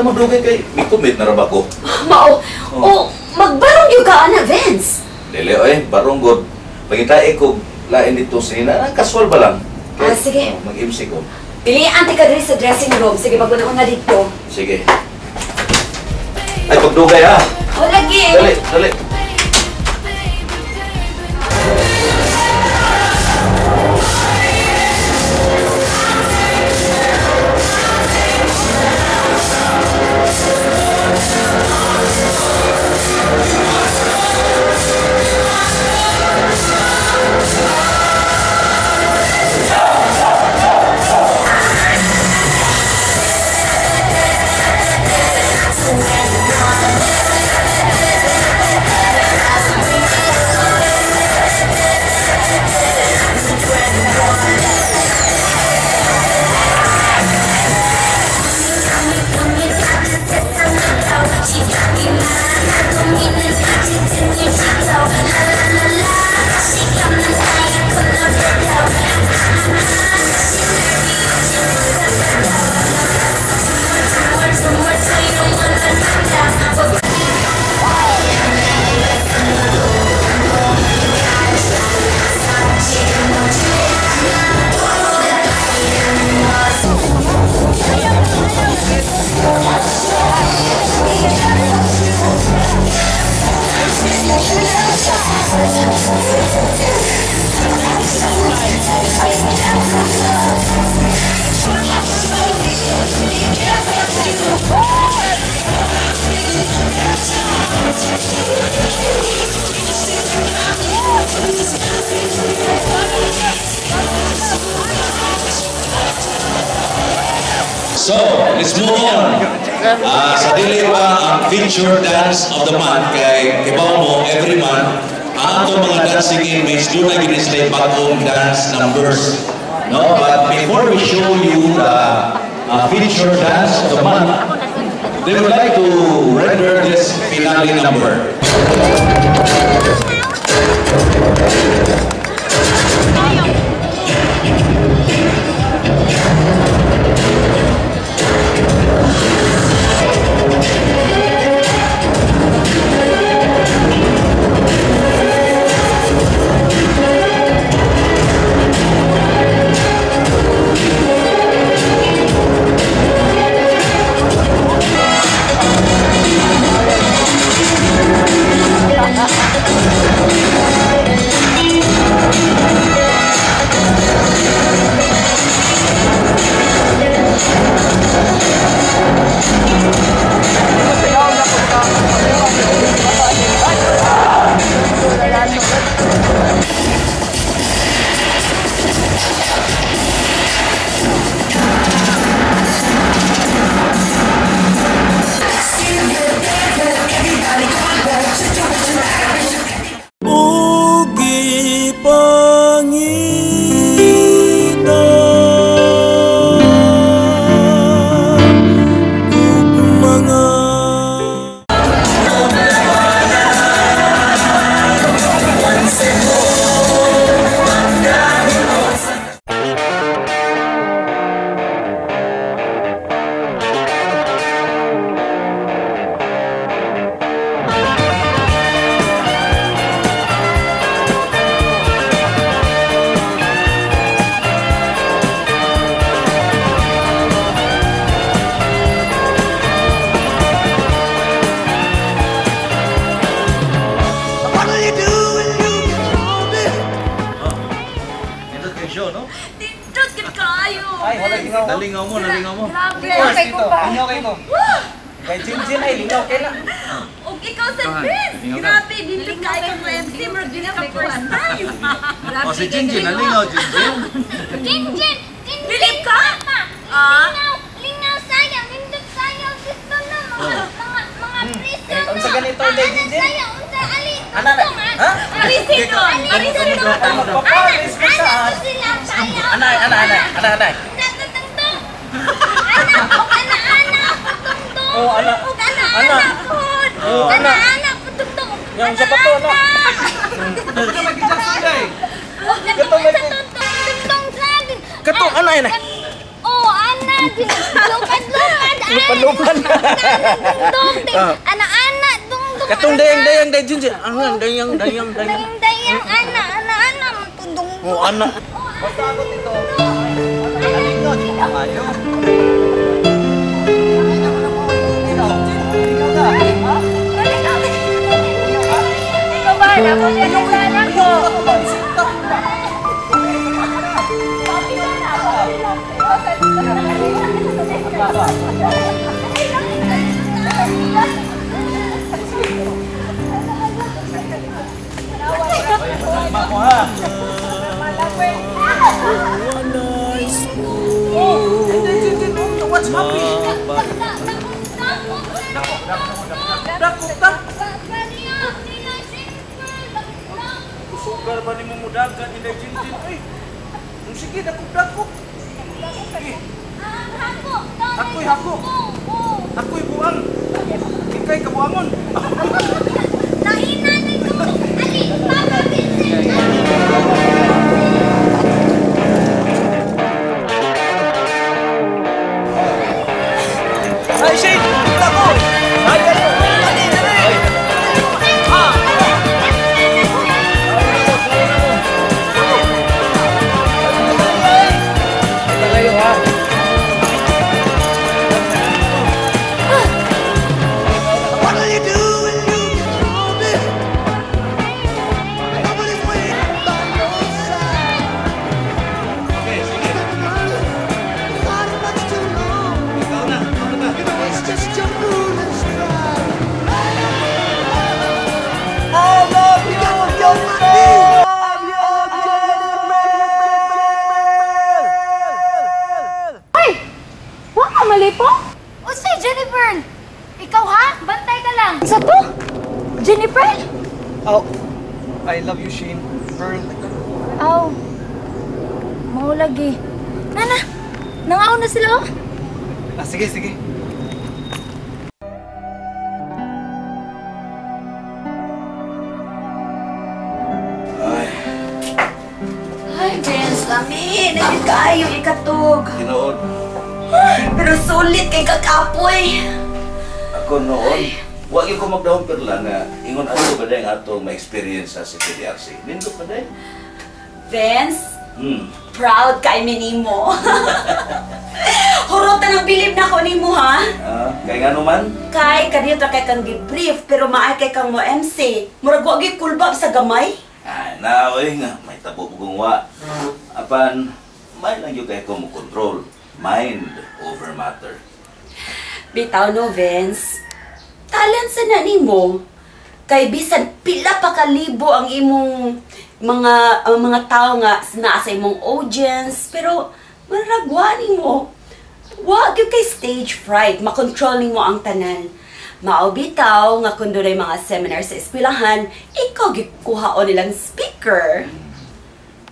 madugay kay mi-commit na ra ba ko. Mao. Oh, magbarong gyud ka ana, Vince. Dili oy, barong god. Pangitae ko lain dito sina, casual ba lang? Ah, sige. Oh, mag-MC ko. Pilian ka diri sa dressing room. Sige, pag-una dito. Sige. Ay, pagdugay ha. O, lagi. Dali, dali. So, let's move on. Sa dili pa ang feature dance of the month kay kibaw mo every month ang atong mga dancing inmates doon na gini sila bagong dance numbers. No, but before we show you the feature dance of the month, they would like to render this finale number. Nalingaw mo, nalingaw mo. Grabe. Okay ko pa. Okay ko. Kay Jinjin ay lingaw kay na. Og ikaw sa Vince. Grabe, dito ka kang MC, murag dili ka first time. O si Jinjin, nalingaw Jinjin. Jinjin, Bilib ka? Ah? Lingaw, lingaw sayaw, nindot sayaw dito na mga priso na. Unsa ganito day Jinjin? Sayaw, unsa ali? Ana na. Ha? Arisinon, arisinon. Ay magpaparis ko sa. Sila sayaw. Ana ana ana ana ana. Ana, ana, ana, putungtong. Oh, ana. Ana, Ana. ana, put. Oh, Ana, ana. ana, putungtong. Yang sa pato ana. Katong sa tungtong sa akin. Katong ana ina. Oh, ana, lupad-lupad, ana. Lupan-lupan. Dungdung, ana-ana, dungdung. Katong dayang-dayang day Jinjin. Ano dayang dayang dayang. Dayang-dayang, ana, ana-ana, dungdung. Oh, ana. Basta ako dito. Ikaw ba? Ako niya sana ko. What's happening? Dakop ta. Sugar ba nimo mudagan inday Jinjin? Ay. Sige, dakop-dakop. Sige. Ako'y hako. Ako'y buang. Ika'y kabuangon. Naina nito. Ali, Papa Vincent. Ay, Shane! Kita ko! Ay, ay, dali, dali! Ah! Kayo ha. What'll you do when you get lonely? Nobody's waiting by your side. Okay, sige. Not much too long. Ikaw na, ikaw na. You know it's just your foolish pride. I love you, Jennifer! Ay! Wa ka malipo? Unsay Jennifer? Ikaw ha? Bantay ka lang. Sa to? Jennifer? Oh, I love you, Shane. Pearl. Aw. Mao lagi. Nana, nangaon na sila oh. Ah, sige, sige. Ay, Ay, Vince, lami. Naging kaayo ikatog. Tinuod. Pero sulit kay kakapoy. Ako noon, wag ko magdahom perla nga ingon ato ba ang atong ma-experience sa CPDRC. Nindot ba day? Vince, proud kay mi nimo. Hurot na ng bilib na ko nimo ha. Ah, kay ngano man? Kay kadiyot ra kay kang gi-brief pero maay kay kang mo MC. Murag wa gyud kulbab sa gamay. Ay, na oy nga may tabo kong wa. Apan may lang gyud kay ko mo control. Mind over matter. Bitaw no, Vince. Talent sa na nimo. Kay bisan pila pa kalibo ang imong mga ang mga tao nga naa sa imong audience pero maragwa nimo. Wa gyud kay stage fright, makontrol nimo ang tanan. Mao bitaw nga kun dunay mga seminar sa eskwelahan, ikaw gyud kuhaon nilang speaker.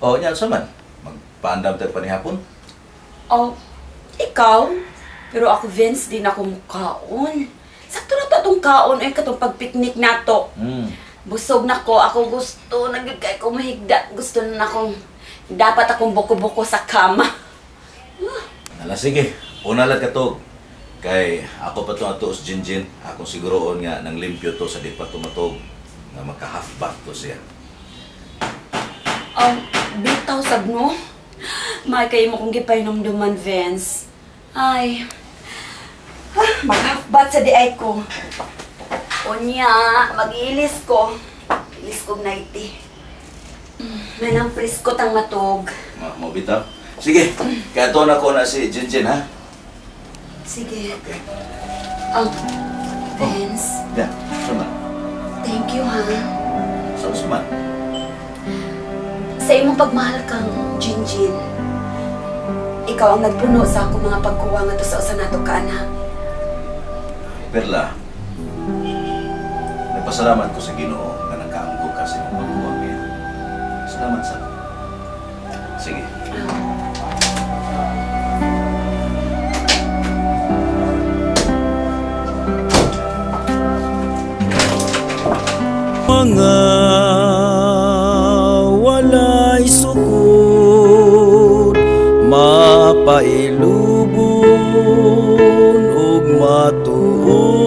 Oh, nya sa man. Magpaandam tayo panihapon. Oh, ikaw? Pero ako, Vince, di na ako mukaon. Sakto na to atong kaon ay katong pag-picnic nato. Busog na ko. Ako gusto. Nagyud kay ko mahigda. Gusto na akong, dapat akong buko-buko sa kama. Ala sige, una lang katog. Kay ako pa to ato sa Jinjin, akong siguroon nga nang limpyo to sa di pa tumatog nga maka half bath to siya. Oh, bitaw sab no. May kayo mo kong gipainomduman, Vince. Ay, ah, mag-half bath sa diay ko. Unya, mag-ilis ko. Ilis ko nighty. Manang presko tang matog. Ma mo bitaw. Sige, kaya to na ko na si Jinjin ha. Sige. Okay. Oh, Vince, Yeah, sama. Thank you ha. Sama sama. Sa imong pagmahal kang Jinjin, ikaw ang nagpuno sa akong mga pagkuwang ngadto sa usa nato ka anak. Perla, nagpasalamat ko sa Ginoo nga nakaanggo ka sa imong pagkuwang niya. Salamat sa. Sige. Mga walay sukod, mapailubon ug Matuod.